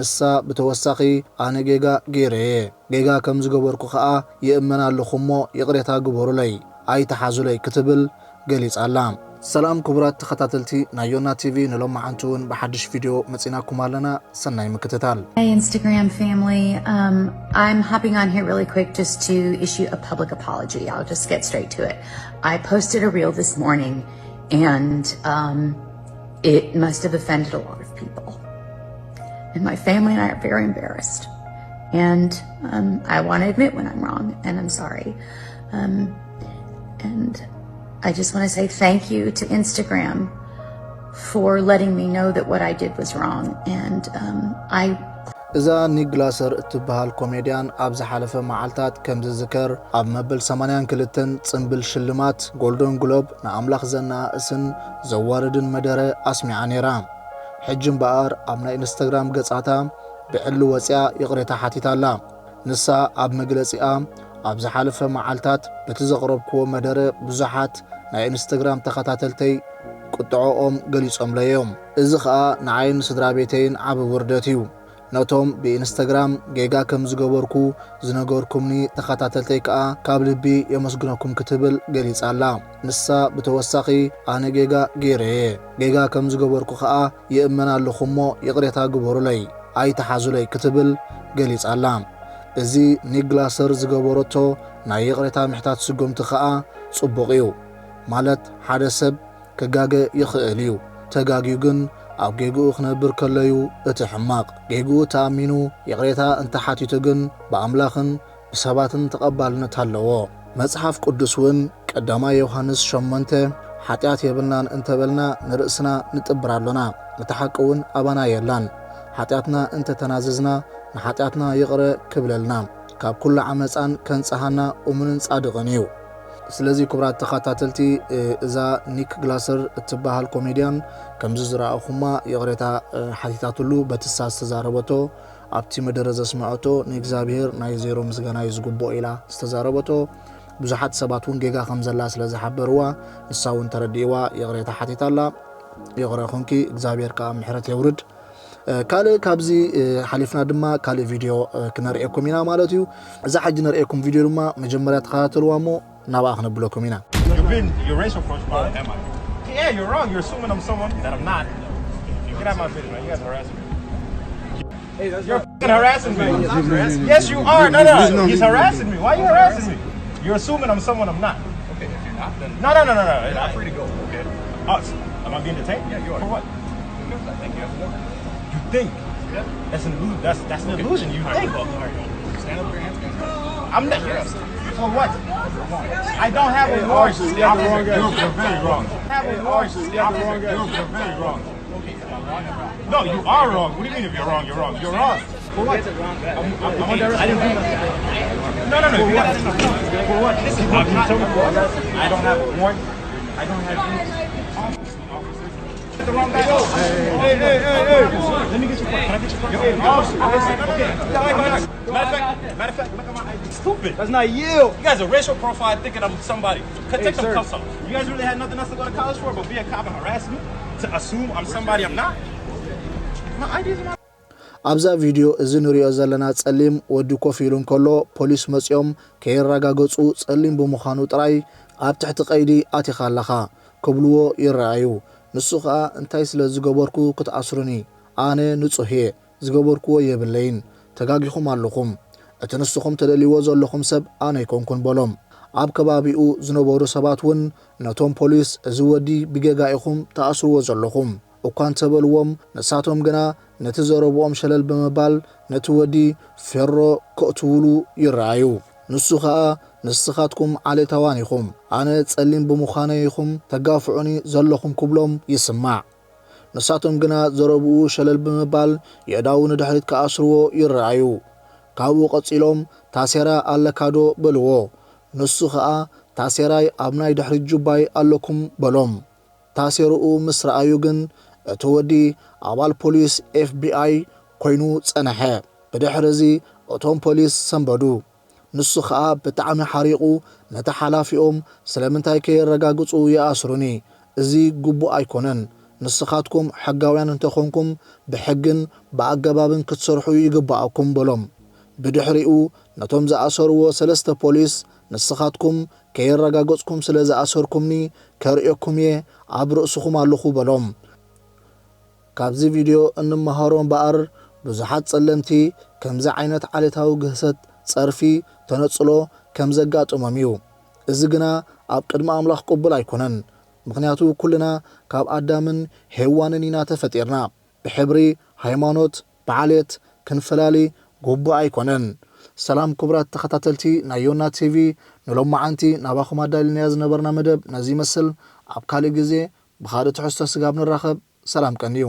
ንሳ ብተወሳኺ ኣነ ጌጋ ገይረ እየ፣ ጌጋ ከም ዝገበርኩ ኸኣ ይእመን ኣለኹ እሞ ይቕሬታ ግበሩለይ፣ ኣይትሓዙለይ ክትብል ገሊጻ ኣላ። ሰላም ክቡራት ተኸታተልቲ ናይ ዮና ቲቪ፣ ንሎማዓንቲ እውን ብሓድሽ ቪድዮ መጺናኩም ኣለና። ሰናይ ምክትታል። Hey, Instagram family. Um, I'm hopping on here really quick just to issue a public apology. I'll just get straight to it. I posted a reel this morning, and um, it must have offended a lot of people. And my family and I are very embarrassed. And um, I want to admit when I'm wrong, and I'm sorry. Um, and I just want to say thank you to Instagram for letting me know that what I did was wrong. And um, I እዛ ኒክ ግላሰር እትበሃል ኮሜድያን ኣብ ዝሓለፈ መዓልታት ከም ዝዝከር ኣብ መበል ሰማንያን ክልተን ጽምብል ሽልማት ጎልደን ግሎብ ንኣምላኽ ዘነኣእስን ዘዋርድን መደረ ኣስሚዓ ነይራ። ሕጂ እምበኣር ኣብ ናይ ኢንስታግራም ገጻታ ብዕሊ ወጺኣ ይቕሬታ ሓቲታ ኣላ። ንሳ ኣብ መግለጺኣ፣ ኣብ ዝሓለፈ መዓልታት በቲ ዘቕረብክዎ መደረ ብዙሓት ናይ ኢንስታግራም ተኸታተልተይ ቁጥዐኦም ገሊጾምለይ እዮም። እዚ ኸኣ ንዓይን ስድራ ቤተይን ዓቢ ውርደት እዩ። ነቶም ብኢንስታግራም ጌጋ ከም ዝገበርኩ ዝነገርኩምኒ ተኸታተልተይ ከኣ ካብ ልቢ የመስግነኩም ክትብል ገሊጻ ኣላ። ንሳ ብተወሳኺ ኣነ ጌጋ ገይረ እየ፣ ጌጋ ከም ዝገበርኩ ኸኣ ይእመን ኣለኹ እሞ ይቕሬታ ግበሩለይ፣ ኣይትሓዙለይ ክትብል ገሊጻ ኣላ። እዚ ኒክ ግላሰር ዝገበረቶ ናይ ይቕሬታ ምሕታት ስጉምቲ ኸኣ ጽቡቕ እዩ። ማለት ሓደ ሰብ ክጋገ ይኽእል እዩ። ተጋግዩ ግን ኣብ ጌግኡ ክነብር ከሎ'ዩ እቲ ሕማቕ። ጌግኡ ተኣሚኑ ይቕሬታ እንተሓቲቱ ግን ብኣምላኽን ብሰባትን ተቐባልነት ኣለዎ። መጽሓፍ ቅዱስ እውን ቀዳማይ ዮሃንስ ሸሞንተ፣ ሓጢኣት የብልናን እንተበልና ንርእስና ንጥብር ኣሎና፣ እቲ ሓቂ እውን ኣባና የላን። ሓጢኣትና እንተተናዘዝና ንሓጢኣትና ይቕረ ክብለልና፣ ካብ ኩሉ ዓመጻን ከንጽሃና እሙንን ጻድቕን እዩ። ስለዚ ክቡራት ተኸታተልቲ፣ እ፣ እዛ ኒክ ግላሰር እትበሃል ኮሜድያን ከምዚ ዝረኣኹማ ይቕሬታ፣ እ፣ ሓቲታትሉ በቲ እሳ ዝተዛረበቶ ኣብቲ መደረ ዘስመዐቶ ንእግዚኣብሔር ናይ ዜሮ ምስጋና እዩ ዝግብኦ ኢላ ዝተዛረበቶ ብዙሓት ሰባት እውን ጌጋ ከም ዘላ ስለ ዝሓበርዋ ንሳ እውን ተረዲእዋ ይቕሬታ ሓቲታ ኣላ። ይቕረ ኹንኪ እግዚኣብሔር ከኣ ምሕረት የውርድ። እ፣ ካልእ ካብዚ፣ እ፣ ሓሊፍና ድማ ካልእ ቪድዮ፣ እ፣ ክነርእየኩም ኢና ማለት እዩ። እዛ ሕጂ ነርእየኩም ቪድዮ ድማ መጀመርያ ተኸታተልዋ እሞ ናብኣ ክነብለኩም ኢና። You've been, you're racial profile. Am I? Yeah, you're wrong. You're assuming I'm someone that I'm not. Get out my face, man. You guys harassing me. You're fucking harassing me. Yes, you are. No, no, he's harassing me. Why are you harassing me? You're assuming I'm someone I'm not. Okay, if you're not, then no, no, no, no, no. You're not free to go. Okay. Oh, am I being detained? Yeah, you are. For what? Thank you. You think? That's an illusion. That's that's an illusion. You think? Stand up with your hands. I'm not. For what? I don't have a warrant. You're very wrong. I have a warrant. You're very wrong. No, you are wrong. What do you mean if you're wrong? You're wrong. You're wrong. For what? I'm, I'm, I'm under arrest. I didn't do nothing. No, no, no. You got, for what? This is what you told me for. I don't have a warrant. I don't have any. The wrong guy. Hey, hey, hey, hey. Let me get your phone. Can I get your phone? Hey, officer, listen. Okay. Matter of fact, matter of fact, look at my I D. Stupid. That's not you. You guys are racial profile thinking I'm somebody. Take some cuffs off. You guys really had nothing else to go to college for but be a cop and harass me? To assume I'm somebody I'm not? My I D is in my ኣብዛ ቪድዮ እዚ ንሪኦ ዘለና ጸሊም ወዲ ኮፍ ኢሉ እንከሎ ፖሊስ መጺኦም ከየረጋገጹ ጸሊም ብምዃኑ ጥራይ ኣብ ትሕቲ ቀይዲ ኣቲኻ ኣለኻ ክብልዎ ይረኣዩ። ንሱ ኸኣ እንታይ ስለ ዝገበርኩ ክትኣስሩኒ? ኣነ ንጹህ እየ፣ ዝገበርክዎ የብለይን፣ ተጋጊኹም ኣለኹም። እቲ ንስኹም ትደልይዎ ዘለኹም ሰብ ኣነ ኣይኮንኩን በሎም። ኣብ ከባቢኡ ዝነበሩ ሰባት እውን ነቶም ፖሊስ እዚ ወዲ ብጌጋ ኢኹም ትኣስርዎ ዘለኹም እኳ እንተበልዎም፣ ንሳቶም ግና ነቲ ዘረብኦም ሸለል ብምባል ነቲ ወዲ ፌሮ ከእትውሉ ይረኣዩ። ንሱ ኸኣ ንስኻትኩም ዓሌታዋን ኢኹም፣ ኣነ ጸሊም ብምዃነይ ኢኹም ተጋፍዑኒ ዘለኹም ክብሎም ይስማዕ። ንሳቶም ግና ዘረብኡ ሸለል ብምባል የእዳዉ ንድሕሪት ክኣስርዎ ይረኣዩ። ካብኡ ቀጺሎም ታሴራ ኣለካዶ በልዎ። ንሱ ኸኣ ታሴራይ ኣብ ናይ ድሕሪት ጁባይ ኣለኩም በሎም። ታሴርኡ ምስ ረኣዩ ግን እቲ ወዲ ኣባል ፖሊስ ኤፍ ቢ ኣይ ኮይኑ ጸንሐ። ብድሕሪ እዚ እቶም ፖሊስ ሰንበዱ። ንሱ ኸኣ ብጣዕሚ ሓሪቑ ነቲ ሓላፊኦም ስለምንታይ ከየረጋግጹ ይኣስሩኒ? እዚ ግቡእ ኣይኮነን። ንስኻትኩም ሕጋውያን እንተኾንኩም ብሕግን ብኣገባብን ክትሰርሑ ይግባኣኩም በሎም። ብድሕሪኡ ነቶም ዝኣሰርዎ ሰለስተ ፖሊስ ንስኻትኩም ከየረጋገጽኩም ስለ ዝኣሰርኩምኒ ከርእየኩም እየ፣ ኣብ ርእስኹም ኣለኹ በሎም። ካብዚ ቪድዮ እንመሃሮ እምበኣር ብዙሓት ጸለምቲ ከምዚ ዓይነት ዓሌታዊ ግህሰት፣ ጸርፊ፣ ተነጽሎ ከም ዘጋጥሞም እዩ። እዚ ግና ኣብ ቅድሚ ኣምላኽ ቅቡል ኣይኮነን። ምኽንያቱ ኩልና ካብ ኣዳምን ሄዋንን ኢና ተፈጢርና። ብሕብሪ፣ ሃይማኖት፣ ብዓሌት ክንፈላሊ ግቡእ ኣይኮነን። ሰላም ክቡራት ተኸታተልቲ ናይ ዮና ቲቪ፣ ንሎማዓንቲ ናባኹም ኣዳልናያ ዝነበርና መደብ ነዚ ይመስል። ኣብ ካልእ ግዜ ብኻልእ ትሕዝቶ ስጋብ ንራኸብ ሰላም ቀንዩ።